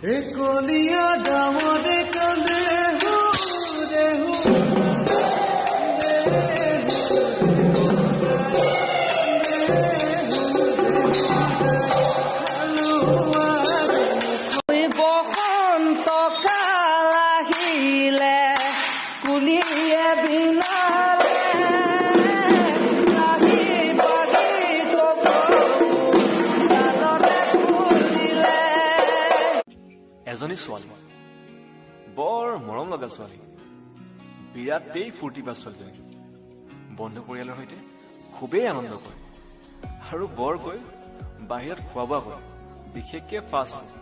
একলীয়া ডাৱৰে কান্দে হুৰে হুৰে বসন্ত কাল আহিলে, কুলিয়ে বিনালে, লাগি বাগি ডালতে ফুলিলে। এজনী ছোৱালী, বৰ মৰম লগা ছোৱালী, বিৰাটেই ফূৰ্তি পাই। ছোৱালীজনী বন্ধু পৰিয়ালৰ সৈতে খুবেই আনন্দ কৰে আৰু বৰকৈ বাহিৰত খোৱা বোৱা কৰে, বিশেষকৈ ফাষ্ট ফুড।